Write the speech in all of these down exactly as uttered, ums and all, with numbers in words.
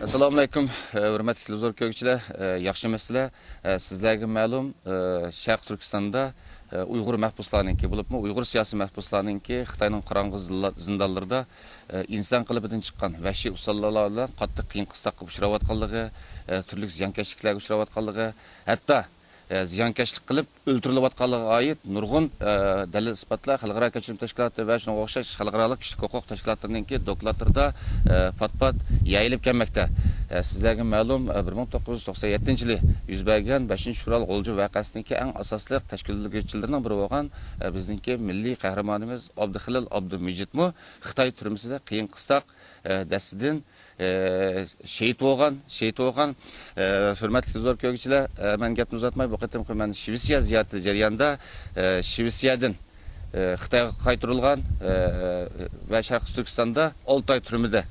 ئەسسالامۇئەلەيكۇم، ھۆرمەتلىك تېلېۋىزور كۆرگۈچىلەر، ياخشىمۇسىلەر؟ سىزلەرگە مەلۇم، شەرقىي تۈركىستاندا ئۇيغۇر مەھبۇسلارنىڭكى، بولۇپمۇ ئۇيغۇر سىياسىي مەھبۇسلارنىڭكى خىتاينىڭ قاراڭغۇ زىنلا-، زىندانلىرىدا ئىنسان قېلىپىدىن چىققان ۋەھشىي ئۇسۇللار بىلەن قاتتىق قىيىن قىستاققا ئۇچراۋاتقانلىقى، تۈرلۈك زىيانكەشلىكلەرگە ئۇچراۋاتقانلىقى، ھەتتا ئە، زىيانكەشلىك قىلىپ ئۆلتۈرۈلۈۋاتقانلىقىغا ئائىت نۇرغۇن، ئە، دەلىل-ئىسپاتلار خەلقئارا كەچۈرۈم تەشكىلاتى ۋە شۇنىڭغا ئوخشاش خەلقئارالىق كىشىلىك ھوقۇق تەشكىلاتلىرىنىڭكى دوكلاتلىرىدا، ئە، پات-پات يېيىلىپ كەلمەكتە. ئە، سىزلەرگە مەلۇم، ئە، بىر مىڭ توققۇز يۈز توقسان يەتتىنچى يىلى يۈز بەرگەن بەشىنچى فېۋرال غۇلجا ۋەقەسىنىڭكى ئەڭ ئاساسلىق تەشكىللىگۈچىلىرىنىڭ بىرى بولغان، ئە، بىزنىڭكى مىللىي قەھرىمانىمىز ئابدۇخېلىل ئابدۇمىجىتمۇ خىتاي تۈرمىسىدە قىيىن قىستاق، ئە، دەستىدىن ئە، شېھىت بولغان، شېھىت بولغان، ئە، ھۆرمەتلىك تېلېۋىزور كۆرگۈچىلەر، ئە، مەن گەپنى ئۇزارتماي، بۇ قېتىمقى مەن شىۋېتسىيە زىيارىتى جەريانىدا، ئە، شىۋېتسىيەدىن، ئە، خىتايغا قايتۇرۇلغان، ئە، ۋە شەرقىي تۈركىستاندا ئالتە ئاي تۈرمىدە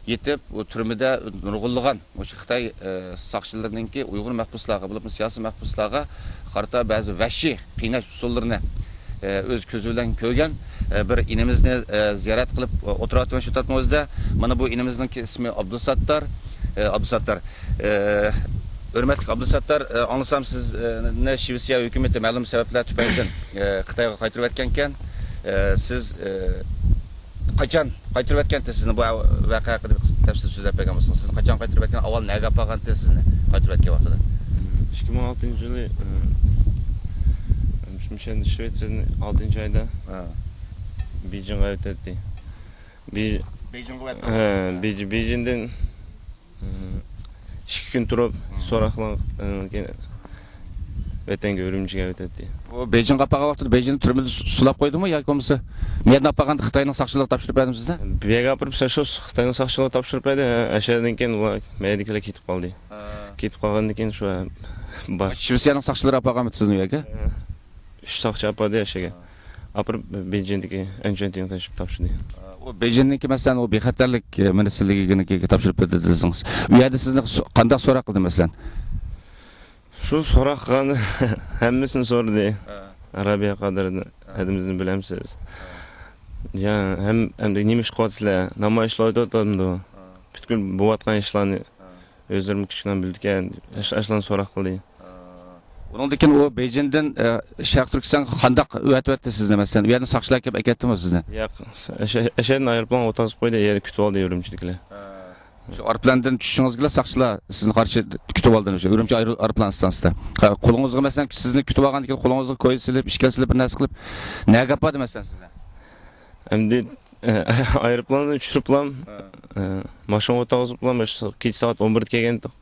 يېتىپ، ئۇ تۈرمىدە نۇرغۇنلىغان مۇشۇ خىتاي، ئە، ساقچىلىرىنىڭكى ئۇيغۇر مەھبۇسلارغا، بولۇپمۇ سىياسىي مەھبۇسلارغا قارىتا بەزى ۋەھشىي قىيناش ئۇسۇللىرىنى، ئە، ئۆز كۆزى بىلەن كۆرگەن، ئە، بىر ئىنىمىزنى، ئە، زىيارەت قىلىپ ئولتۇرۇۋاتىمىز شۇ تاپنىڭ ئۆزىدە. مانا بۇ ئىنىمىزنىڭكى ئىسمى ئابدۇساتتار. ئە، ئابدۇساتتار. ئە، ھۆرمەتلىك ئابدۇساتتار، ئە، ئاڭلىسام سىز، ئە، نى شىۋېتسىيە ھۆكۈمىتى مەلۇم سەۋەبلەر تۈپەيلىدىن، ئە، خىتايغا قايتۇرۇۋەتكەنكەن. ئە، سىز، ئە، قاچان قايتۇرۇۋەتكەنتى سىزنى؟ بۇ ۋەقە ھەققىدە بىر قىسقا تەپسىلىي سۆزلەپ بەرگەن بولسىڭىز. سىزنى قاچان قايتۇرۇۋەتكەن؟ ئاۋۋال نەگە ئاپارغانتى سىزنى قايتۇرۇۋەتكەن ۋاقتىدا؟ ئىككى مىڭ ئالتىنچى يىلى، ئە، مۇشۇ شىۋېتسىيەدىن ئالتىنچى ئايدا ھە. بېيجىڭغا ئۆتەتتى. بېي-، بېيجىڭغا ئۆتتى. ھە، بېيجىڭ، بېيجىڭدىن، ئە، ئىككى كۈن تۇرۇپ، ھە. سوراقلار، ئە، كېيىن ۋەتەنگە، ئۈرۈمچىگە ئۆتەتتى. ئۇ بېيجىڭغا ئاپارغان ۋاقتىدا بېيجىڭدا تۈرمىدە سۇ-، سۇلاپ قويدىمۇ ياكى بولمىسا مۇ يەردىن ئاپارغاندا خىتاينىڭ ساقچىلىرىغا تاپشۇرۇپ بەردىمۇ سىزنى؟ بۇ يەرگە ئاپىرىپ، شۇ خىتاينىڭ ساقچىلىرىغا تاپشۇرۇپ بەردى. ھە، ئەشەدىن كېيىن ئۇلار مەيدىكىلەر كېتىپ قالدى. ھە. كېتىپ قالغاندىن كېيىن شۇ بار. شىۋېتسىيەنىڭ ساقچىلىرى ئاپارغانمىدى سىزنى ئۇ يەرگە؟ ھە. ئۈچ ساقچى ئاپاردى ئەشەگە. ئاپىرىپ بېيجىڭدىكى ئەنچۈەنتىڭغا تاپشۇردى. ئۇ بېيجىڭنىڭكى، مەسىلەن، ئۇ بىخەتەرلىك مىنىستىرلىكىگە تاپشۇرۇپ بەردى دېسىڭىز. ئۇ يەردە سىزنى سو-، قانداق سوراق قىلدى، مەسىلەن؟ شۇ سوراق قىلغان ھەممىسىنى سورىدى. ھە. رابىيە قادىر ھە. ھەدىمىزنى بىلەمسىز؟ ھە. يا، ھەم، ئەمدى نېمە ئىش قىلىۋاتىسىلەر؟ نامايىشلار ئۆتۈۋاتامدۇ؟ ھە. پۈتكۈل بولۇۋاتقان ئىشلارنى ھە. ئۆزلىرىمۇ كىچىكىدىن بىلىدىكەن، ئاش-، ئاشۇلارنى سوراق قىلدى. ئۇنىڭدىن كېيىن ئۇ بېيجىڭدىن، ئە، شەرقىي تۈركىستانغا قانداق ئەۋەتىۋەتتى سىزنى، مەسىلەن؟ ئۇ يەردىن ساقچىلار كېلىپ ئەكەتتىمۇ سىزنى؟ ياق، ئەشە-، ئەشەدىن ئايروپىلانغا ئولتۇرغۇزۇپ قويدى، يەنە كۈتۈۋالدى ئۈرۈمچىدىكىلەر. شۇ ئايروپىلاندىن چۈشۈشىڭىزگىلا ساقچىلار سىزنى قارشى كۈتۈۋالدى، شۇ ئۈرۈمچى ئايرو-، ئايروپىلان ئىستانسىسىدا. قولىڭىزغا، مەسىلەن، سىزنى كۈتۈۋالغاندىن كېيىن قولىڭىزغا كويزا سېلىپ، ئىشكەل سېلىپ، بىر نەرسە قىلىپ، نەگە ئاپاردى، مەسىلەن، سىزنى؟ ئەمدى ئايروپىلاننى چۈشۈرۈپلام، ھە. ئە، ماشىنىغا ئولتۇرغۇزۇپلام، كېچە سائەت ئون بىردە كەلگەنتۇق.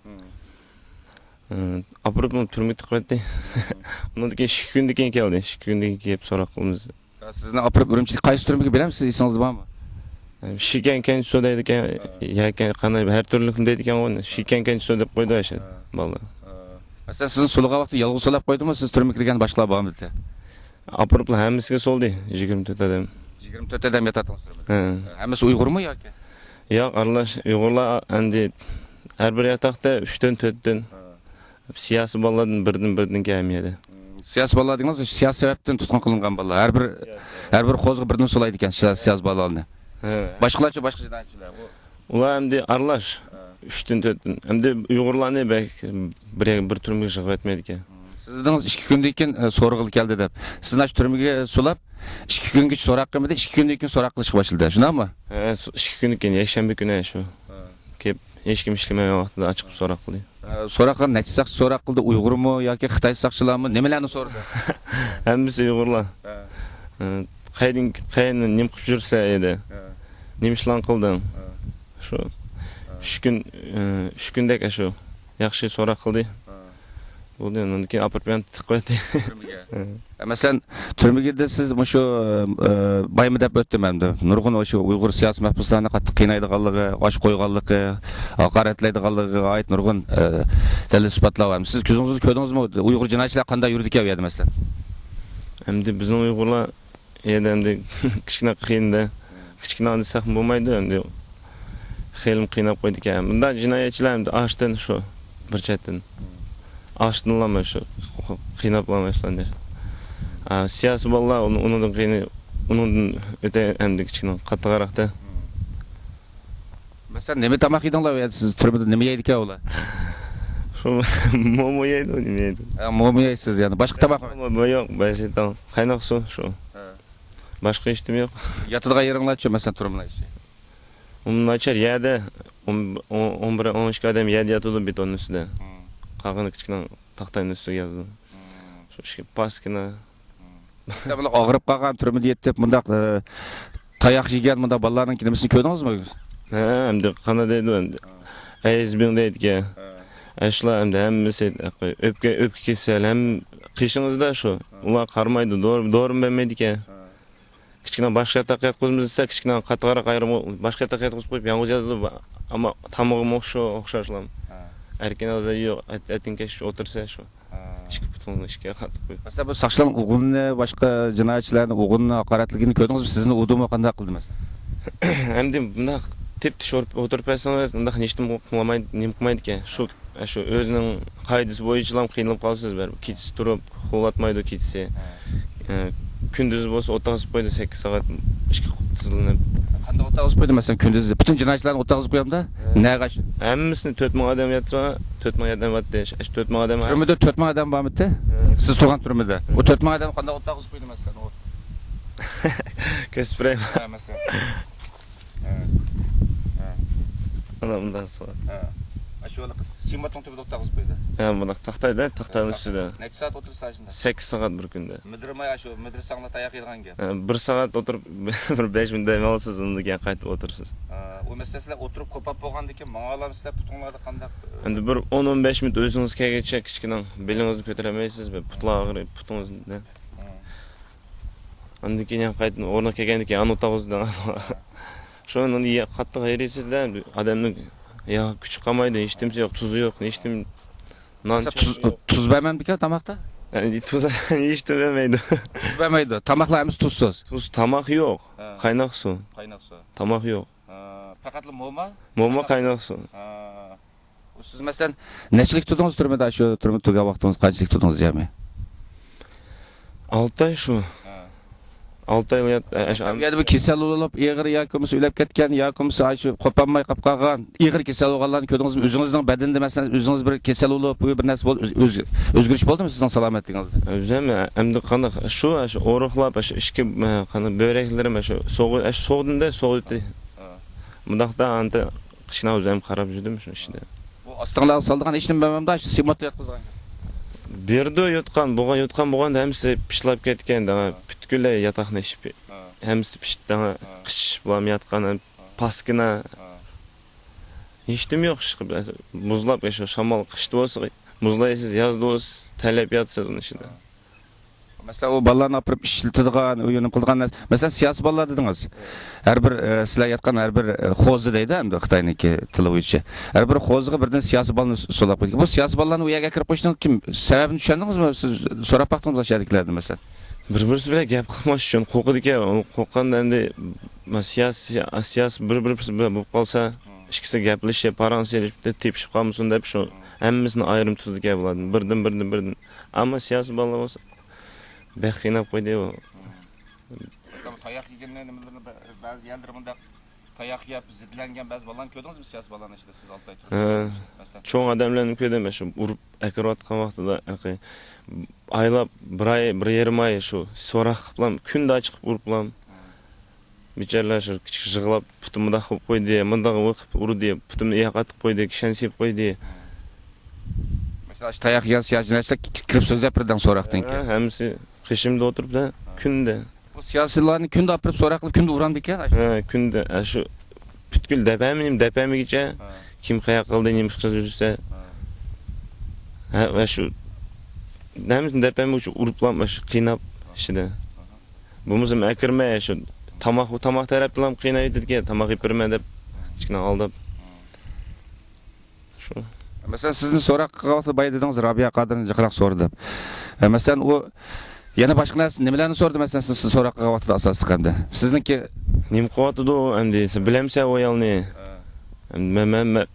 ئە، ئاپىرىپ تۈرمىگە تىقىۋەتتى. ئۇنىڭدىن كېيىن ئىككى كۈندىن كېيىن كەلدى. ئىككى كۈندىن كېيىن كېلىپ سوراق قىلىمىز. سىزنى ئاپىرىپ ئۈرۈمچىدىكى قايسى تۈرمىگە بىلەمسىز، ئېسىڭىزدە بارمۇ؟ ئە، شىكەن كەنچىسۇ دەيدىكەن، ياكى قانداق بىر تۈرلۈكنى دەيدىكەن، شىكەن كەنچىسۇ دەپ قويدى ئاشۇ بالىلار. مەسىلەن، سىزنى سولىغان ۋاقتىدا يالغۇز سولاپ قويدىمۇ؟ سىز تۈرمىگە كىرگەندە باشقىلار بارمىدى؟ ئاپىرىپلا ھەممىسىگە سولدى، يىگىرمە تۆت ئادەم. يىگىرمە تۆت ئادەم ياتاتتىڭىز تۈرمىدە؟ ھە. ھەممىسى ئۇيغۇرمۇ ياكى؟ ياق، ئارىلاش ئۇيغۇرلار ئەمدى ھەر بىر ياتاقتا ئۈچتىن، تۆتتىن. ھە. سىياسىي بالىلاردىن بىردىن، بىردىن كەلمىيەدى. سىياسىي بالىلار دېگىنىڭىز سىياسىي سەۋەبتىن تۇتقۇن قىلىنغان بالىلار. ھەر بىر، سىياسىي. ھەر بىر قوزغا بىردىن سولايدىكەن سىيا-، سىياسىي بالىلارنى. ھە. باشقىلارچە، باشقا جىنايەتچىلەر؟ ئۇلار ئەمدى ئارىلاش. ھە. ئۈچتىن، تۆتتىن. ئەمدى ئۇيغۇرلارنى بەك بىر، بىر تۈرمىگە يىغىۋەتمەيدىكەن. سىز دېدىڭىز، ئىككى كۈندىن كېيىن، ئە، سورىغىلى كەلدى دەپ. سىزنى ئاشۇ تۈرمىگە سولاپ، ئىككى كۈنگىچە سوراق قىلمىدى، ئىككى كۈندىن كېيىن سوراق قىلىشقا باشلىدى. شۇنداقمۇ؟ ھە، سو-، ئىككى كۈندىن كېيىن، يەكشەنبە كۈنى شۇ. ھە. كېلىپ، ھېچكىم ئىشلىمىگەن ۋاقتىدا ئاچىقىپ سوراق قىلدى. ھە، سوراق قىلغان نەچچە ساقچى سوراق قىلدى، ئۇيغۇرمۇ ياكى خىتاي ساقچىلارمۇ؟ نېمىلەرنى سورىدى؟ ھەممىسى ئۇيغۇرلار. ھە. ھە، قەيەردىن، قەيەرنى نېمە قىلىپ يۈرسە ئىدى؟ ھە. نېمە ئىشلارنى قىلدىڭ؟ ھە. شۇ ھە. ئۈچ كۈن، ئە، ئۈچ كۈندەك ئاشۇ ياخشى سوراق قىلدى. ھە. بولدى، ئۇنىڭدىن كېيىن ئاپىرىپ يەنە تىقىۋەتتى. تۈرمىگە. ھە. ئە، مەسىلەن، تۈرمىگىدە سىز مۇشۇ، ئە، باياممۇ دەپ ئۆتتۈم ئەمدى. نۇرغۇن شۇ ئۇيغۇر سىياسىي مەھبۇسلارنى قاتتىق قىينايدىغانلىقى، ئاچ قويغانلىقى، ھاقارەتلەيدىغانلىقىغا ئائىت نۇرغۇن، ئە، دەلىل-ئىسپاتلار بار. سىز كۆزىڭىزدە كۆردىڭىزمۇ؟ ئۇيغۇر جىنايەتچىلەر قانداق يۈرىدىكەن ئۇ يەردە، مەسىلەن؟ ئەمدى بىزنىڭ ئۇيغۇرلار ئۇ يەردە ئەمدى كىچىككىنە قىيىندا. كىچىككىنە دېسەكمۇ بولمايدۇ، ئەمدى خېلىمۇ قىيناپ قويدىكەن. بۇنداق جىنايەتچىلەر ئەمدى ئاشتىن شۇ بىر چەتتىن. ئاشتىنلا شۇ قىيناپلا شۇلارنى. ئا، سىياسىي بالىلار ئۇنى-، ئۇنىڭدىن قىيىنى، ئۇنىڭدىن ئۆتە ئەمدى كىچىككىنە قاتتىقراقتا. مەسىلەن، نېمە تاماق يېدىڭلار ئۇ يەردە؟ سىز تۈرمىدە نېمە يەيدىكەن ئۇلار؟ شۇ مومو يەيدۇ، نېمە يەيدۇ؟ ھە، مومو يەيسىز، يەنى باشقا تاماق؟ مومو يوق، بەزى تاڭ قايناق سۇ شۇ. ھە. باشقا ھېچنېمە يوق. ياتىدىغان يېرىڭلارچۇ، مەسىلەن، تۈرمىلەر ئىچى؟ ئۇم، ناچار يەردە، ئون، ئون، ئون بىر، ئون ئىككى ئادەم يەردە ياتىدۇ، بېتوننىڭ ئۈستىدە. ھە. قالغىنى كىچىككىنە تاختانىڭ ئۈستىگە ياتىدۇ. ھە. شۇ ئىككى پاسكىنا. مەسىلەن، بۇنداق ئاغرىپ قالغان، تۈرمىدە يېتىپ، بۇنداق، ئە، تاياق يېگەن، بۇنداق بالىلارنىڭ نېمىسىنى كۆردىڭىزمۇ؟ ھە، ئەمدى قانداق دەيدۇ ئەمدى. ئەيز بىڭ دەيدىكەن. ھە. ئەشۇلار ئەمدى ھەممىسى ئۆپكە، ئۆپكە كېسەل، ھەم قېشىڭىزدا شۇ. ھە. ئۇلار قارىمايدۇ، دورا، دورىمۇ بەرمەيدىكەن. ھە. كىچىككىنە باشقا ياتاققا ياتقۇزىمىز دېسە، كىچىككىنە قاتتىقراق ئايرىمغا باشقا ياتاققا ياتقۇزۇپ قويۇپ، يالغۇز ياتىدۇ. ئەمما تامىقىمۇ ئوخشاش، ئوخشاشلا. ھە. ئەركىن ئازادە يوق، ئەت-، ئەتىگەن كەچ ئولتۇرسا شۇ. ھە. ئىككى پۇتۇڭنى ئىككىگە قاتتىق قويۇپ. مەسىلەن، بۇ ساقچىلارنىڭ ئۇرغىنىنى، باشقا جىنايەتچىلەرنى ئۇرغىنىنى، ھاقارەتلىگىنى كۆردىڭىزمۇ؟ سىزنى ئۇردىمۇ، قانداق قىلدى مەسىلەن؟ ئەمدى بۇنداق تېپتىش ئولتۇرۇپ بەرسىڭىز، ئۇنداق ھېچنېمە قىلمايدۇ، نېمە قىلمايدىكەن. شۇ، شۇ ئۆزىنىڭ قائىدىسى بويىچىلا قىينىلىپ قالىسىز بەرىبىر. كېچىسى تۇرۇپ، ئۇخلىۋاتمايدۇ كېچىسى. ھە. ئە، كۈندۈزى بولسا ئوتتاغا سېلىپ قويىدۇ، سەككىز سائەت ئىشقا تىزلىنىپ. قانداق ئوتتاغا سېلىپ قويدى مەسىلەن، كۈندۈزى؟ پۈتۈن جىنايەتچىلەرنى ئوتتاغا سېلىپ قويامدا؟ ھە. نەگە ئاشۇ؟ ھەممىسىنى، تۆت مىڭ ئادەم ياتسا، تۆت مىڭ ئادەم ياتتى، ئاشۇ تۆت مىڭ ئادەم. تۈرمىدە تۆت مىڭ ئادەم بارمىدى؟ ھە. سىز تۇرغان تۈرمىدە. ئۇ تۆت مىڭ ئادەمنى قانداق ئوتتاغا سېلىپ قويدى مەسىلەن ئۇ؟ كۆرسىتىپ بېرەيمۇ؟ ھە، مەسىلەن. ھە. ھە. ئانا، مۇنداق سوئال. ھە. ئاشۇ سېمونتنىڭ تۈۋىدە ئوتتاغا سېلىپ قويدى. ھە، مۇنداق تاختايدا، تاختانىڭ ئۈستىدە. نەچچە سائەت ئولتۇرسىز ئاشۇنداق؟ سەككىز سائەت بىر كۈندە. مىدىرماي ئاشۇ مىدىرساڭلار تاياق يەيدىغان گەپ. ھە، بىر سائەت ئولتۇرۇپ، بىر بەش مىنۇت دەم ئالىسىز، ئۇندىن كېيىن قايتىپ ئولتۇرىسىز. ھە، ئۇ مەسىلەن سىلەر ئولتۇرۇپ قوپاپ بولغاندىن كېيىن ماڭالامسىلەر، پۇتۇڭلاردا قانداق؟ ئەمدى بىر ئون، ئون بەش مىنۇت ئۆزىڭىز كەلگەچە كىچىككىنە بېلىڭىزنى كۆتۈرەلمەيسىز، پۇتلار ئاغرىيدۇ، پۇتىڭىزنى. ھە. ئاندىن كېيىن يەنە قايتىدىن ئورنىغا كەلگەندىن كېيىن ئانا ئوتتاغا سېلىپ. شۇنىڭ قاتتىق ھېرىيسىز-دە، ئادەمنىڭ يا كۈچى قالمايدۇ، ھېچنېمىسى يوق، تۇزى يوق، ھېچنېمە، نان، مەسىلەن، چاي تۇز، يوق. تۇز بەرمەمدىكەن تاماقتا؟ يەنى تۇز، ھېچنېمە بەرمەيدۇ. تۇز بەرمەيدۇ. تاماقلار ھەممىسى تۇزسىز. تۇز، تاماق يوق. ھە. قايناق سۇ. قايناق سۇ. تاماق يوق. ھە، پەقەتلا موما؟ موما، قايناق سۇ. ھە. سىز مەسىلەن، نەچچىلىك تۇردىڭىز تۈرمىدە، شۇ تۈرمىدە تۇرغان ۋاقتىڭىز قانچىلىك تۇردىڭىز جەمئىي؟ ئالتە ئاي شۇ. ھە. ئالتە ئاي يات-، ئە، ئە، شۇ. ئۇ يەردە بىر كېسەل بولۇپ، ئېغىر ياكى بولمىسا ئۆلۈپ كەتكەن، ياكى بولمىسا شۇ قوپالماي قاپ قالغان، ئېغىر كېسەل بولغانلارنى كۆردىڭىزمۇ؟ ئۆزىڭىزنىڭ بەدىنىدە مەسىلەن، ئۆزىڭىز بىر كېسەل بولۇپ، بۇ بىر نەرسە بولۇپ، ئۆز-، ئۆز-، ئۆزگىرىش بولدىمۇ سىزنىڭ سالامەتلىكىڭىزدە؟ ئۆزۈم ئەمدى قانداق، شۇ، شۇ ئورۇقلاپ، شۇ ئىچكى، ئە، قانداق، بۆرەكلىرىم شۇ سوغۇ-، ئە، شۇ سوغدىمدە، سوغۇدى. ھە. مۇنداقتا ئاندا قىشنا ئۆزۈم قاراپ يۈردۈم شۇ ئىشتا. بۇ ئاستىڭلارغا سالىدىغان ھېچنېمە بەرمەمدۇ، شۇ سېمونتتا ياتقۇزغان؟ بېرىدۇ يوتقان، بولغان، يوتقان بولغاندا ھەممىسى پىشلاپ كەتكەن، دەڭە، ھە. پۈتكۈلەي ياتاقنى ئىشىپ، ھە. ھەممىسى پىشىپ، دەڭە، ھە. قىچىشىپ بولۇپ ياتقان، ھە. پاسكىنا. ھە. ھېچنېمە يوق، ئىشقىلىپ، مۇزلاپ، شۇ شامال قىشتا بولسا مۇزلايسىز، يازدا بولسا تەرلەپ ياتىسىز ئۇنىڭ ئىچىدە. ھە. مەسىلەن، ئۇ بالىلارنى ئاپىرىپ ئىشلىتىدىغان، ئۇ يەنە قىلىدىغان نەرسە. مەسىلەن، سىياسىي بالىلار دېدىڭىز. ھەر بىر، ئە، سىلەر ياتقان ھەر بىر، ئە، خوزا دەيدۇ ئەمدى خىتاينىڭكى تىلى بويىچە. ھەر بىر خوزىغا بىردىن سىياسىي بالىنى سولاپ قويدى. بۇ سىياسىي بالىلارنى ئۇ يەرگە ئەكىرىپ قويۇشنىڭ كىم سەۋەبىنى چۈشەندىڭىزمۇ؟ سىز سوراپ باقتىڭىزمۇ ئاشۇ يەردىكىلەردىن مەسىلەن؟ بىر-بىرسى بىلەن گەپ قىلماس ئۈچۈن قورقىدىكەن. ئۇ قورققاندا ئەمدى سىياسىي، سىياسىي بىر-بىرسى بىلەن بولۇپ قالسا، ئىككىسى گەپلىشىپ، پاراڭ سېلىشىپ، تېپىشىپ قالمىسۇن دەپ شۇ ھەممىسىنى ئايرىم تۇتىدىكەن بۇلاردىن. بىردىن، بىردىن، بىردىن. ئەمما سىياسىي بالىلار بولسا بەك قىيناپ قويدى ئۇ. مەسىلەن، تاياق يېگەننى، نېمىلىرىنى بە-، بەزى يەرلىرى مۇنداق تاياق يەپ زىدلەنگەن بەزى بالىلارنى كۆردىڭىزمۇ سىياسىي بالىلارنى ئىچىدە سىز ئالتە ئاي تۇرۇپ؟ ھە. مەسىلەن؟ چوڭ ئادەملەرنى كۆردۈم، شۇ ئۇرۇپ ئەكىرىۋاتقان ۋاقتىدا، ھېلىقى ئايلاپ، بىر ئاي، بىر يېرىم ئاي شۇ سوراق قىلىپلام، كۈندە چىقىپ ئۇرۇپلام. بىچارىلەر شۇ كىچىك يىغلاپ، پۇتۇم مۇنداق قىلىپ قويدى، مۇنداق قىلىپ ئۇردى، پۇتۇمنى ئېياق ئاتىپ قويدى، كىشەن سېلىپ قويدى. مەسىلەن، شۇ تاياق يېگەن سىياسىي جىنايەتچىلەر كىرىپ سۆزلەپ بېرىدىغان سوراقتىن كېيىن. ھە، ھەممىسى قېشىمدا ئولتۇرۇپلا، كۈندە. بۇ سىياسىيلارنى كۈندە ئاپىرىپ سوراق قىلىپ، كۈندە ئۇرامدىكەن؟ ھە، كۈندە. ئە، شۇ پۈتكۈل دەپەمىنى دەپەمىگىچە، ھە. كىم قاياق قىلدى، نېمە قىلسا يۈرسە. ھە. ھە، ۋە شۇ ھەممىسىنى دەپەمىگىچە ئۇرۇپلام، شۇ قىيناپ ئىچىدە. بولمىسا مەن ئەكىرمەي، شۇ تاماق، تاماق تەرەپتىنلا قىينايۋېتىدىكەن، تاماق ئېلىپ بېرىمەن دەپ، كىچىككىنە ئالداپ. شۇ. مەسىلەن، سىزنى سوراق قىلغان ۋاقىتتا بايا دېدىڭىز، رابىيە قادىرنى جىقراق سورىدى دەپ. ئە، مەسىلەن، ئۇ يەنە باشقا نەرسە، نېمىلەرنى سورىدى، مەسىلەن، سىز، سىز سوراق قىلغان ۋاقىتتا ئاساسلىق ئەمدى؟ سىزنىڭكى. نېمە قىلىۋاتىدۇ ئەمدى؟ سىز بىلەمسەن ئۇ ئايالنى؟ ھە. مەن، مەن، مەن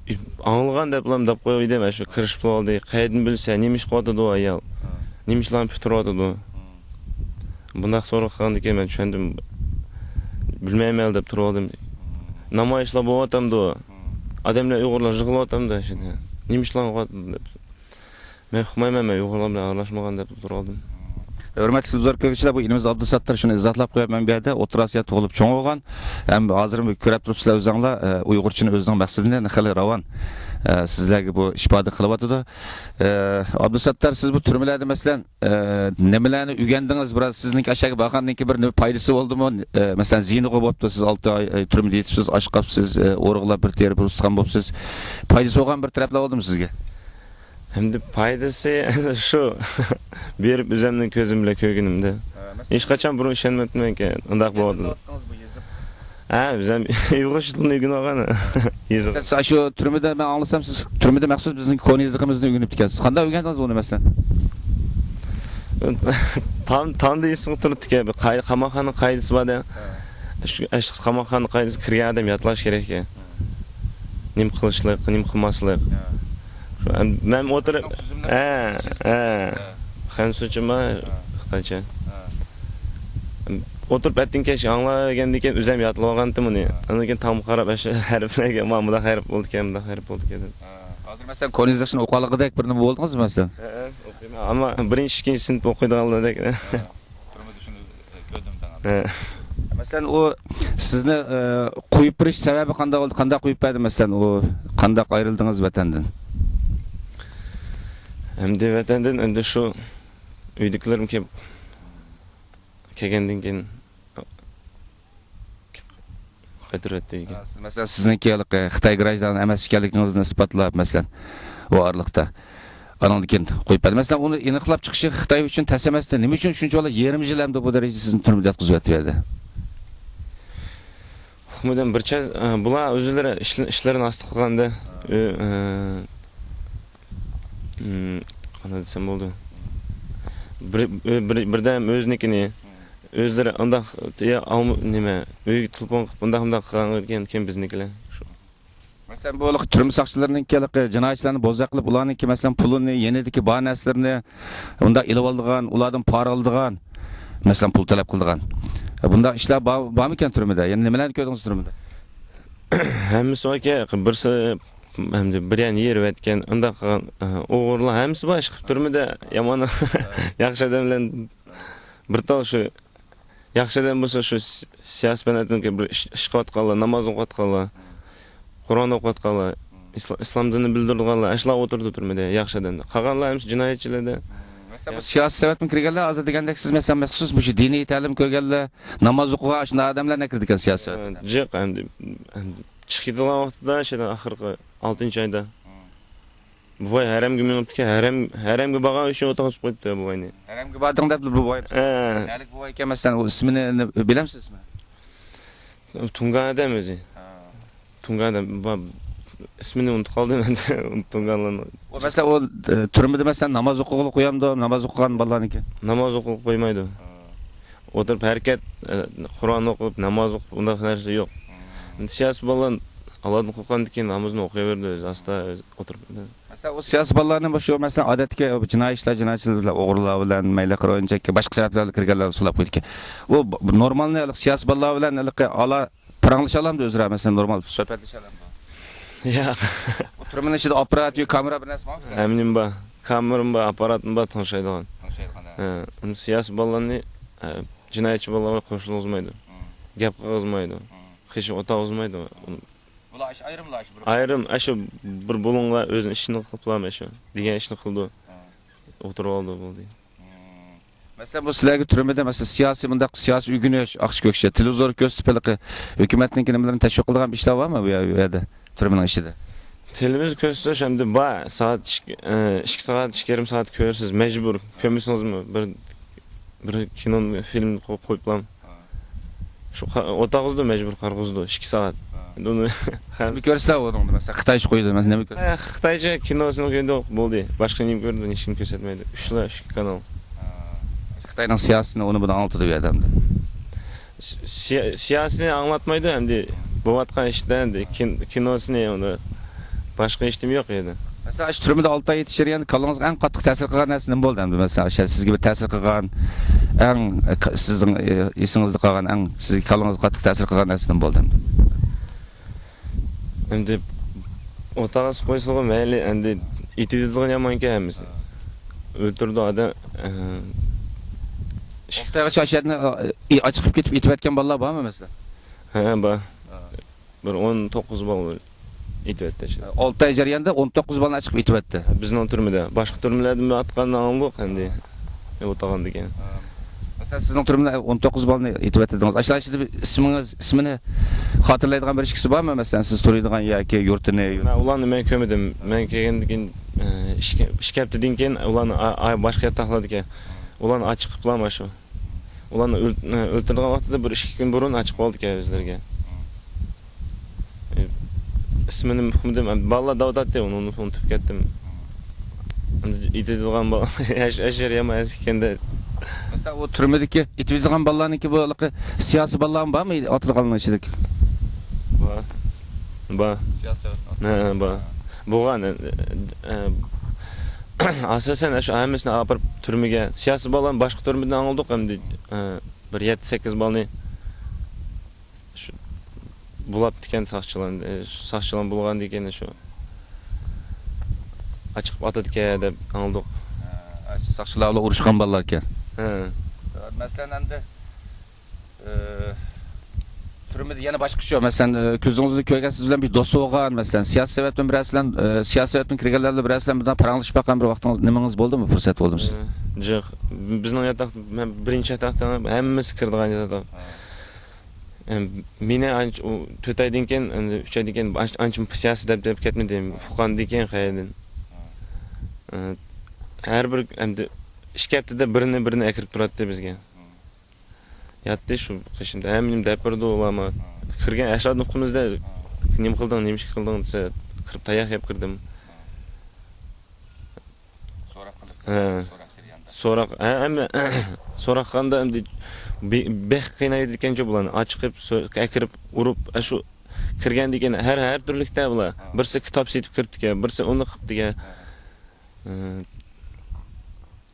ئاڭلىغان دەپلا دەپ قويۇۋىدىم، شۇ كىرىشىپ بولدى. قەيەردىن بىلسە، نېمە ئىش قىلىۋاتىدۇ ئايال؟ ھە. نېمە ئىشلارنى پۈتتۈرۈۋاتىدۇ؟ ھە. بۇنداق سوراق قىلغاندىكىن مەن چۈشەندىم. بىلمەيمەن دەپ تۇرۇۋالدىم. ھە. نامايىشلار بولۇۋاتامدۇ؟ ھە. ئادەملەر ئۇيغۇرلار يىغلاۋاتامدۇ شۇنى. نېمە ئىشلارغا دەپ. مەن ئۇقمايمەن، مەن ئۇيغۇرلار بىلەن ئارىلاشمىغان دەپ تۇرۇۋالدىم. ھۆرمەتلىك تېلېۋىزور كۆرگۈچىلەر، بۇ ئىنىمىز ئابدۇساتتار شۇنى ئىزاھلاپ قويۇپ، مەن بۇ يەردە ئوتتۇرا ئاسىيا تۇغۇلۇپ چوڭ بولغان، ھەم ھازىر كۆرۈپ تۇرۇپسىلەر ئۆزۈڭلار، ئە، ئۇيغۇرچىنى ئۆزىنىڭ مەقسىتىنى خېلى راۋان، ئە، سىزلەرگە بۇ ئىپادە قىلىۋاتىدۇ. ئە، ئابدۇساتتار، سىز بۇ تۈرمىلەردە، مەسىلەن، ئە، نېمىلەرنى ئۆگەندىڭىز؟ بىراز سىزنىڭكى ئاشاگە بارغاندىن كېيىن بىر نېمە پايدىسى بولدىمۇ؟ ئە، مەسىلەن، زىيىنىغۇ بوپتۇ، سىز ئالتە ئاي، ئاي تۈرمىدە يېتىپسىز، ئاچ قاپسىز، ئە، ئورۇقلاپ بىر تېرە، بىر ئۇستىخان بوپسىز. پايدىسى بولغان بىر تەرەپلەر بولدىمۇ سىزگە؟ ئەمدى پايدىسى شۇ، بېرىپ ئۆزۈمنىڭ كۆزۈم بىلەن كۆرگىنىمدە. ھە، مەسىلەن؟ ھېچقاچان بۇرۇن ئىشەنمەپتىمەنكەن، ئۇنداق بولىدۇ. ھە، ئۆزۈم ئۇيغۇرچە تىلنى ئۆگىنىۋالغان يېزىق. سىز شۇ تۈرمىدە، مەن ئاڭلىسام، سىز تۈرمىدە مەخسۇس بىزنىڭ كونا يېزىقىمىزنى ئۆگىنىپتىكەنسىز. قانداق ئۆگەندىڭىز بۇنى، مەسىلەن؟ تام-، تامدا ئېسىڭ تۇرۇپتىكەن، بىر قاي-، قاماقخانا قائىدىسى بار دە. ھە. شۇ، شۇ قاماقخانا قائىدىسى كىرگەن ئادەم ياتلاش كېرەك. نېمە قىلىشلىق، نېمە قىلماسلىق. ھە. شۇ، مەن ئولتۇرۇپ، تۈزۈملەپ ھە، ھە. ھە. خەنسۇچىما، ھە. خىتايچە. ھە. ئولتۇرۇپ ئەتتىن كەچ ئاڭلاۋەرگەندىن كېيىن ئۆزۈم يادلىۋالغانتىم ئۇنى. ھە. ئاندىن كېيىن تامغا قاراپ، ئاشۇ ھەرپلەرگە، ما، مۇنداق ھەرپ بولىدىكەن، مۇنداق ھەرپ بولىدىكەن دەپ. ھە. ھازىر مەسىلەن، كونا يېزىقچىنى ئوقۇۋالغۇدەك بىر نېمە بولدىڭىزمۇ مەسىلەن؟ ھە، ھە، ئوقۇيمەن. ئەمما بىرىنچى، ئىككىنچى سىنىپ ئوقۇيدىغانلاردەك. ھە. تۈرمىدە شۇنى كۆردۈم دەڭ. ھە. مەسىلەن، ئۇ سىزنى، ئە، قويۇپ بېرىش سەۋەبى قانداق بولدى؟ قانداق قويۇپ بەردى، مەسىلەن، ئۇ قانداق ئايرىلدىڭىز ۋەتەندىن؟ ئەمدى ۋەتەندىن ئەمدى شۇ ئۆيدىكىلىرىم كېلىپ، كەلگەندىن كېيىن قايتۇرۇۋەتتى ئۆيگە. ھە، سىز، مەسىلەن، سىزنىڭكى ھېلىقى خىتاي گراژدانى ئەمەس ئىكەنلىكىڭىزنى ئىسپاتلاپ، مەسىلەن، ئۇ ئارىلىقتا. ئانىڭدىن كېيىن قويۇپ بەردى. مەسىلەن، ئۇنى ئېنىقلاپ چىقىشى خىتاي ئۈچۈن تەس ئەمەستى. نېمە ئۈچۈن شۇنچىۋالا يېرىم يىل ئەمدى بۇ دەرىجىدە سىزنى تۈرمىدە ياتقۇزۇۋەتتى بۇ يەردە؟ ئۇقمىدىم، بىر چە-، ئە، بۇلار ئۆزلىرى ئىشل-، ئىشلىرىنى ئاستا قىلغاندا، ئۆ-، ئە، ئىم، قانداق دېسەم بولىدۇ؟ بىر، ئۆ-، بىر، بىردەم ئۆزىنىڭكىنى، ئۆزلىرى ئانداق، يا، ئالما-، نېمە، ئۆيگە تېلېفون قىلىپ، بۇنداق، بۇنداق قىلغان ئىكەن، كېيىن بىزنىڭكىلەر. مەسىلەن، بۇ ھېلىقى تۈرمە ساقچىلىرىنىڭكى ھېلىقى جىنايەتچىلەرنى بوزەك قىلىپ، ئۇلارنىڭكى، مەسىلەن، پۇلىنى، يېنىدىكى بار نەرسىلىرىنى ئۇنداق ئېلىۋالىدىغان، ئۇلاردىن پارا ئالىدىغان، مەسىلەن، پۇل تەلەپ قىلىدىغان، بۇنداق ئىشلار بار، بارمىكەن تۈرمىدە؟ يەنە نېمىلەرنى كۆردىڭىز تۈرمىدە؟ ھەممىسى باركەن، بىرسى ئەمدى بىر يەرنى يېرىۋەتكەن، ئۇنداق قىلغان، ئوغرىلار ھەممىسى بار، ئىشقىلىپ تۈرمىدە يامان، ياخشى ئادەم بىلەن بىر تال شۇ ياخشى ئادەم بولسا، شۇ سىياسىي پەن ئادەمگە بىر ئىش، ئىش قىلىۋاتقانلار، ناماز ئوقۇۋاتقانلار، قۇرئان ئوقۇۋاتقانلار، ئىسلا-، ئىسلام دىنىنى بىلدۈرىدىغانلار، ئاشۇلار ئولتۇرىدۇ تۈرمىدە، ياخشى ئادەمدە. قالغانلار ھەممىسى جىنايەتچىلەردە. مەسىلەن، بۇ سىياسىي سەۋەبتىن كىرگەنلەر، ھازىر دېگەندەك، سىز، مەسىلەن، مەخسۇس مۇشۇ دىنىي تەلىم كۆرگەنلەر، ناماز ئوقۇغان، ئاشۇنداق ئادەملەر كىرىدىكەن سىياسىي سەۋەب. جىق، ئەمدى، ئەمدى چىقىپ كېتىدىغان ۋاقتىدا، شۇ ئاخىرقى ئالتىنچى ئايدا. بوۋاي ھەرەمگە مېڭىپتىكەن، ھەرەم، ھەرەمگە بارغان ئۈچۈن ئوتتۇرىغا سوقۇپ قويۇپتۇ بوۋاينى. ھەرەمگە باردىڭ دەپ بوۋاي. ھە. نەلىك بوۋاي ئىكەن، مەسىلەن، ئۇ ئىسمىنى بىلەمسىز ئىسمىنى؟ تۇڭگان ئادەم ئۆزى. ھە. تۇڭگان ئادەم. با-، ئىسمىنى ئۇنتۇپ قالدىم ئەمدى، تۇڭگانلارنىڭ. ئۇ مەسىلەن، ئۇ، ئە، تۈرمىدە، مەسىلەن، ناماز ئوقۇغىلى قويامدۇ، ناماز ئوقۇغان بالىلارنىڭكى؟ ناماز ئوقۇغىلى قويمايدۇ. ھە. ئولتۇرۇپ ھەرىكەت، ئە، قۇرئان ئوقۇپ، ناماز ئوقۇپ، ئۇنداق نەرسە يوق. ھە. سىياسىي بالىلار ئاللادىن قورققاندىكىن نامىزىنى ئوقۇيۋېرىدۇ ئۆزى، ئاستا ئۆزى ئولتۇرۇپ. مەسىلەن، ئۇ سىياسىي بالىلارنى شۇ، مەسىلەن، ئادەتتىكى جىنايى ئىشلار، جىنايەتچىلەر بىلەن، ئوغرىلار بىلەن، مەيلى قىرويىنچەككە باشقا سەۋەبلەر بىلەن كىرگەنلەر سولاپ قويىدىكەن. ئۇ ب-، نورمالنى ھېلىقى سىياسىي بالىلار بىلەن ھېلىقى ئالا پاراڭلىشالامدۇ ئۆزئارا، مەسىلەن، نورمال سۆھبەتلىشەلامدۇ؟ ياق. ئۇ تۈرمىنىڭ ئىچىدە ئاپپارات يا كامېرا بىر نەرسە بارمۇ سىلەر؟ ھەممىنىمۇ بار. كامېرام بار، ئاپپاراتىم بار، تىڭشايدىغان. تىڭشايدىغان، ھە. ھە، ئۇنى سىياسىي بالىلارنى، ھە، جىنايەتچى بالىلار بىلەن قوشۇلغۇزمايدۇ. ھە. گەپ قىلغۇزمايدۇ. ھە. قېشىغا ئولتۇرغۇزمايدۇ. بۇلار ئاشۇ ئايرىملا ئاشۇ بىر. ئايرىم، ئاشۇ بىر بۇلۇڭلار ئۆزىنىڭ ئىشىنى قىلىپلا، ئاشۇ دېگەن ئىشنى قىلىدۇ. ھە. ئولتۇرۇۋالىدۇ، بولدى. مم. مەسىلەن، بۇ سىلەرگە تۈرمىدە، مەسىلەن، سىياسىي، مۇنداق سىياسىي ئۆگىنىش، ئاقچا كۆكچە، تېلېۋىزور كۆرسىتىپ، ھېلىقى ھۆكۈمەتنىڭكى نېمىلىرىنى تەشۋىق قىلىدىغان بىر ئىشلار بارمۇ بۇ يەردە، تۈرمىنىڭ ئىچىدە؟ تېلېۋىزور كۆرسىتىش ئەمدى بار، سائەت ئىككى، ئىككى سائەت، ئىككى يېرىم سائەت كۆرىسىز، مەجبۇر، كۆرمىسىڭىزمۇ بىر بىر كىنو، فىلىم قو-، قويۇپلام. ھە. شۇ قا-، ئولتۇرغۇزىدۇ، مەجبۇر قارىغۇزىدۇ، ئىككى سائەت. ھە. ئۇنى نېمە كۆرسىتە ئۇنىڭدا، مەسىلەن، خىتايچە قويىدۇ، مەسىلەن، نېمە كۆرسىتە؟ ھە، خىتايچە كىنوسىنى قويىدۇ، بولدى. باشقا نېمە كۆرىدۇ، ھېچنېمە كۆرسەتمەيدۇ. ئۈچلا، ئىككى كانال. ھە. خىتاينىڭ سىياسىتىنى ئۇنى بۇنى ئاڭلىتىدۇ بۇ يەردە ئەمدى. سىيا-، سىياسىينى ئاڭلاتمايدۇ ئەمدى. بولۇۋاتقان ئىشتا ئەمدى كىن-، كىنوسىنى ئۇنى باشقا ھېچنېمە يوق ئىدى. مەسىلەن، شۇ تۈرمىدە ئالتە ئاي يېتىش جەريانىدا كاللىڭىزغا ئەڭ قاتتىق تەسىر قىلغان نەرسە نېمە بولدى ئەمدى؟ مەسىلەن، شۇ سىزگە بىر تەسىر قىلغان، ئەڭ، ئە، ك-، سىزنىڭ، ئە، ئېسىڭىزدە قالغان، ئەڭ سىزگە كاللىڭىزغا قاتتىق تەسىر قىلغان نەرسە نېمە بولدى ئەمدى؟ ئەمدى ئوتاغا سۇ قويسىغۇ مەيلى، ئەمدى ئېتىۋېتىدىغان يامانكەن ھەممىسى. ئولتۇرىدۇ ئادەم. ئە، ئىش- ئوتاغا شاشەتنى، ئە، ئاچىقىپ كېتىپ ئېتىۋەتكەن بالىلار بارمۇ مەسىلەن؟ ھە، بار. ھە. بىر ئون توققۇز بالا ئېتىۋەتتى. ئالتە ئاي جەرياندا ئون توققۇز بالىنى ئاچىقىپ ئېتىۋەتتى. بىزنىڭ تۈرمىدە. باشقا تۈرمىلەردە ئاتقاننى ئاڭلىدۇق ئەمدى. ئوتاغاندىكەن. مەسىلەن، سىزنىڭ تۈرمىدە ئون توققۇز بالىنى ئېتىۋەتتىڭىز. ئاشۇلار ئىچىدە بىر ئىسمىڭىز، ئىسمىنى خاتىرىلەيدىغان بىر ئىككىسى بارمۇ؟ مەسىلەن، سىز تۇرىدىغان ياكى يۇرتىنى؟ مەن ئۇلارنى مەن كۆرمىدىم. مەن كەلگەندىن كېيىن، ئە، ئىككى، ئىككى ھەپتىدىن كېيىن ئۇلارنى ئا-، ئا-، باشقا يەردە تاقىلىدىكەن. ئۇلارنى ئاچىقىپلا مانا شۇ. ئۇلارنى ئۆل-، ئۆلتۈرىدىغان ۋاقتىدا بىر ئىككى كۈن بۇرۇن ئاچىقىپ ئالدىكەن ئۆزلىرىگە. ئىسمىنى ئۇقمىدىم. بالىلار دەۋاتاتتى، ئۇنى ئۇنتۇپ كەتتىم. ئېتىدىغان بالا ھەشەر يامان ئەسكەندە. مەسىلەن، ئۇ تۈرمىدىكى ئېتىۋېتىدىغان بالىلارنىڭكى بۇ ھېلىقى سىياسىي بالىلارمۇ بارمۇ ئاتىدىغانلارنىڭ ئىچىدىكى؟ بار. بار. سىياسىي. ھە، بار. بولغان. ئاساسەن شۇ ھەممىسىنى ئاپىرىپ تۈرمىگە. سىياسىي بالىلارنى باشقا تۈرمىدىن ئاڭلىدۇق ئەمدى. بىر يەتتە سەككىز بالىنى شۇ بۇلاپتىكەن ساقچىلار، ساقچىلار بولغاندىكىن شۇ ئاچىقىپ ئاتىدىكەن دەپ ئاڭلىدۇق. ھە، ساقچىلار بىلەن ئۇرۇشقان بالىلاركەن. ھە. مەسىلەن، ئەمدى، ئە، تۈرمىدە يەنە باشقا شۇ، مەسىلەن، ئە، كۆزىڭىزدە كۆرگەن سىز بىلەن بىر دوست بولغان، مەسىلەن، سىياسىي سەۋەبتىن بىرەرسى بىلەن، ئە، سىياسىي سەۋەبتىن كىرگەنلەر بىلەن بىرەرسى بىلەن بىردەم پاراڭلىشىپ باققان بىر ۋاقتىڭىز، نېمىڭىز بولدىمۇ، پۇرسەت بولدىمۇ سىز؟ ئە، جىق. بىزنىڭ ياتاق، مەن بىرىنچى ياتاقتا ھەممىسى كىرىدىغان ياتاق. ئەم، مېنى ئانچە، ئۇ تۆت ئايدىن كېيىن، ئەمدى ئۈچ ئايدىن كېيىن ئانچە، ئانچە سىياسىي دەپ، دەپ كەتمىدى. ئۇققاندىن كېيىن قەيەردىن. ئە، ھەر بىر، ئەمدى ئىككى ھەپتىدە بىرىنى، بىرىنى ئەكىرىپ تۇراتتى بىزگە. ياتتى شۇ قېشىمدا. ھەممىنى دەپ بېرىدۇ ئۇلارمۇ. كىرگەن ئەشۇلارنى ئۇقىمىزدە، نېمە قىلدىڭ، نېمە ئىش قىلدىڭ دېسە، كىرىپ تاياق يەپ كىردىم. سوراق قىلىپ، ھە. سوراق جەريانىدا. سوراق، ھە، ھەممە سوراقخانىدا ئەمدى بى-، بەك قىينايدىكەنچۇ بۇلارنى. ئاچىقىپ، سو-، ئەكىرىپ، ئۇرۇپ، ئاشۇ كىرگەندىكىن ھەر، ھەر تۈرلۈكتە بۇلار. ھە. بىرسى كىتاب سېتىپ كىرىپتىكەن، بىرسى ئۇنى قىپتىكەن. ھە. ھە.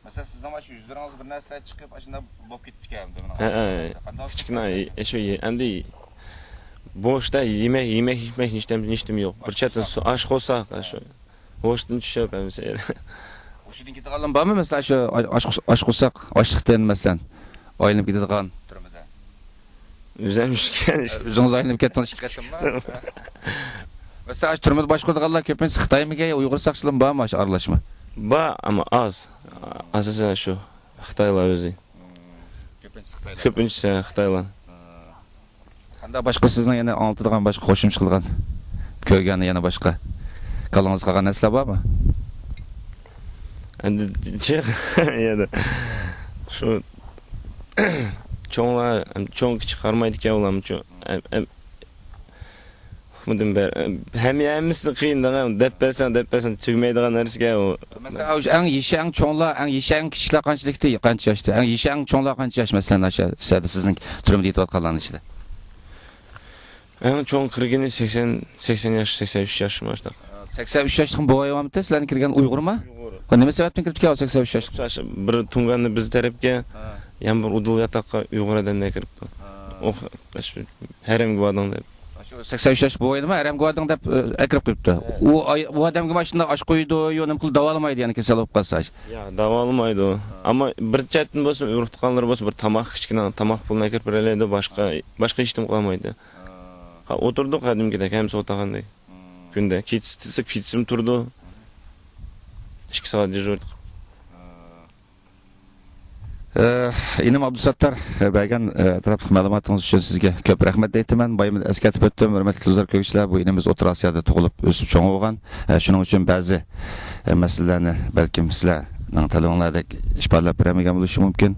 مەسىلەن، سىزنىڭ مانا شۇ يۈزلىرىڭىزدە بىر نەرسىلەر چىقىپ، ئاشۇنداق بولۇپ كېتىپتىكەن. ھە، ھە. قانداق كىچىككىنە، شۇ، ئەمدى بوشتا يېمەك، يېمەك، يېمەك، ھېچنېمە، ھېچنېمە يوق. بىر چەتتىن ئاچ قورساق، شۇ. ھوشتىن چۈشۈپ ھەممىسى. ھوشىدىن كېتىدىغانلار بارمۇ؟ مەسىلەن، شۇ ئاچ، ئاچ قورساقتىن، مەسىلەن، ئايلىنىپ كېتىدىغان. ئۆزۈم چۈشكەن ئىش. ئۆزىڭىز ئايلىنىپ كەتتىڭىز، ئىككى قېتىملا. مەسىلەن، ئاشۇ تۈرمىدە باشقۇرىدىغانلار كۆپىنچىسى خىتايمىكەن يا ئۇيغۇر ساقچىلىرىمۇ بارمۇ ئاشۇ ئارىلاشما؟ بار، ئەمما ئاز. ئاساسەن شۇ خىتايلار ئۆزى. كۆپىنچىسى خىتايلار. كۆپىنچىسى خىتايلار. قانداق باشقا سىزنىڭ يەنە ئاڭلىتىدىغان، باشقا قوشۇمچە قىلغان، كۆرگەن يەنە باشقا كاللىڭىزدا قالغان نەرسىلەر بارمۇ؟ ئەمدى جىق يەنە شۇ چوڭلار، چوڭ كىچىك قارىمايدىكەن ئۇلارمۇچۇ. ئەم، ئەم، ئۇقمىدىم بەر-، ھەم-، ھەممىسىنى قىيىن دەپ بەرسەڭ، دەپ بەرسەڭ تۈگىمەيدىغان نەرسىكەن ئۇ. مەسىلەن، ئەڭ يېشى ئەڭ چوڭلار، ئەڭ يېشى ئەڭ كىچىكلەر قانچىلىكتى، قانچە ياشتا؟ ئەڭ يېشى ئەڭ چوڭلار قانچە ياش، مەسىلەن، ئاشۇ سەدە سىزنىڭ تۈرمىدە يېتىۋاتقانلارنىڭ ئىچىدە؟ ئەڭ چوڭ كىرگىنى سەكسەن، سەكسەن ياش، سەكسەن ئۈچ ياش مۇشۇنداق. سەكسەن ئۈچ ياشلىق بوۋاي بارمىدى، سىلەرنى كىرگەن ئۇيغۇرما؟ ئۇيغۇر. ھە، نېمە سەۋەبتىن كىرىپتىكەن ئۇ سەكسەن ئۈچ ياشلىق؟ بىر تۇڭگاننى بىز تەرەپكە، ھە. يەنە بىر ئۇدۇل ياتاققا ئۇيغۇر ئادەملەر كىرىپتۇ. ھە. ئۇ، شۇ ھەرەمگە باردىڭ دەپ. شۇ سەكسەن ئۈچ ياش بوۋاينىمۇ ھەرەمگە باردىڭ دەپ، ئە، ئەكىرىپ قويۇپتۇ. ھە. ئۇ ئاي-، ئۇ ئادەمگە مانا شۇنداق ئاش قويىدۇ، يو نېمە قىلىدۇ، داۋالىمايدۇ، يەنى كېسەل بولۇپ قالسا. يا، داۋالىمايدۇ. ھە. ئەمما بىر چەتتىن بولسا، ئۇرۇق-تۇغقانلىرى بولسا، بىر تاماق، كىچىككىنە تاماق پۇلىنى ئەكىرىپ بېرەلەيدۇ، باشقا، باشقا ھېچنېمە قىلالمايدۇ. ھە. ھە، ئولتۇردۇق قەدىمكىدەك، ھەممىسى ئولتۇرغاندەك. كۈندە. كېچىسى، كېچىسىمۇ تۇرىدۇ. ئىككى سائەت دېژۇر قىلىپ. ئىنىم ئابدۇساتتار، بەرگەن ئەتراپلىق مەلۇماتىڭىز ئۈچۈن سىزگە كۆپ رەھمەت ئېيتىمەن. بايىمدا ئەسكەرتىپ ئۆتتۈم، ھۆرمەتلىك تېلېۋىزور كۆرگۈچىلەر، بۇ ئىنىمىز ئوتتۇرا ئاسىيادا تۇغۇلۇپ، ئۆسۈپ، چوڭ بولغان. شۇنىڭ ئۈچۈن بەزى مەسىلىلەرنى بەلكىم سىلەرنىڭ تەلىپىڭلاردەك ئىپادىلەپ بېرەلمىگەن بولۇشى مۇمكىن.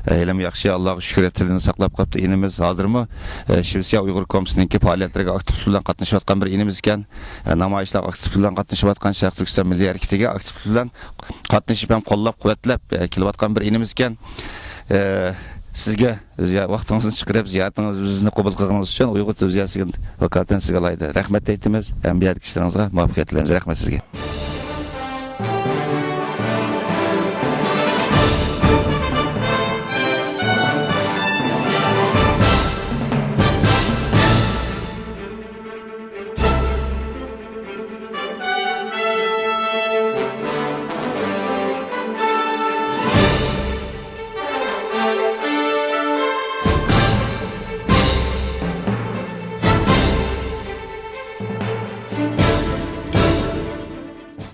ھېلىمۇ ياخشى، ئاللاغا شۈكرى، تىلىنى ساقلاپ قاپتۇ ئىنىمىز. ھازىرمۇ شىۋېتسىيە ئۇيغۇر كومىتېتىنىڭكى پائالىيەتلىرىگە ئاكتىپلىق بىلەن قاتنىشىۋاتقان بىر ئىنىمىز ئىكەن. نامايىشلارغا ئاكتىپ بىلەن قاتنىشىۋاتقان، شەرقىي تۈركىستان مىللىي ھەرىكىتىگە ئاكتىپ بىلەن قاتنىشىپ ھەم قوللاپ-قۇۋۋەتلەپ، ئە، كېلىۋاتقان بىر ئىنىمىز ئىكەن. ئە، سىزگە زىيا-، ۋاقتىڭىزنى چىقىرىپ، زىيارىتىڭىزنى قوبۇل قىلغىنىڭىز ئۈچۈن ئۇيغۇر تېلېۋىزىيەسىگە ۋاكالىتەن سىزگە ئالاھىدە رەھمەت ئېيتىمىز ھەم بۇ يەردىكى ئىشلىرىڭىزغا مۇۋەپپەقىيەت تىلەيمىز. رەھمەت سىزگە.